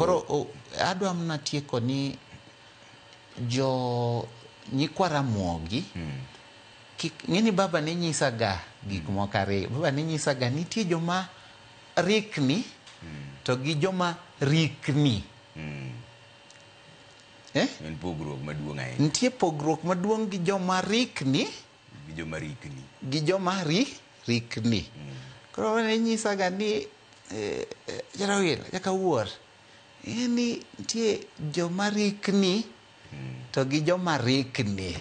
Koro adwa mana tieko ni jo nyikwa Ramogi kik ng'eni baba ne nyisaga gik moko ariyo. Baba ne nyisaga nitie joma rikni to gi joma rikni. Eh? En pogruok maduong' ahinya. Nitie pogruok maduong' gi joma rikni gi joma rikni. Gi joma rikni. Koro ne nyisaga ni Jarawil, Jakawuor, ni nitie joma rikni to gi joma rikni.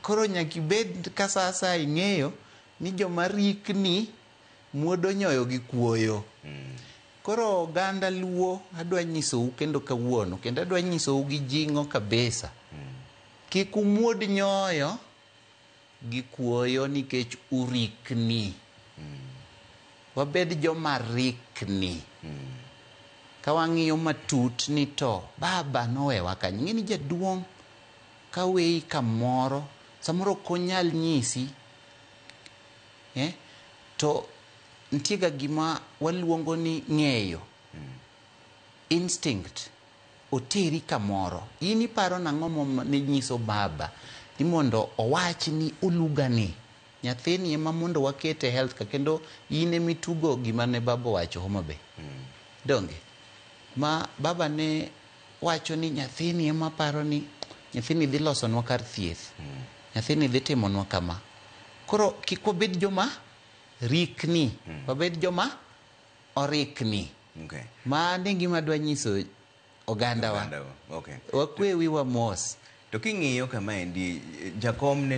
Koro nyaka ibed ka sa asaya ing'eyo ni joma rikni muodo nyoyo gi kuoyo. Koro oganda Luo adwa nyisou kendo kawuono, kendo adwa nyisou gi jing'o kabisa. Kik umuod nyoyo gi kuoyo nikech urikni. Wabed joma rikni. Ka wang'iyo matut ni to baba nowewa kanye. Ing'e ni jaduong' ka weyi kamoro, samoro ok onyal nyisi, to nitie ga gima waluongo ni ng'eyo. Instinct. Oteri kamoro. In iparo nang'o ne nyiso baba ni mondo owach ni oluga ni nyathini ema mondo wakete e health ka, kendo in emitugo gima ne baba owacho Homa Bay. Donge? Ma baba ne wacho ni nyathini ema paro ni nyathini dhi losonwa kar thieth. Nyathini dhi timonwa kama. Koro kik wabed joma rikni, wabed joma orikni. Mano e gima adwa nyiso ogandawa. Ogandawa. Wakwe wiwa mos. To king'iyo kama endi, jakom ne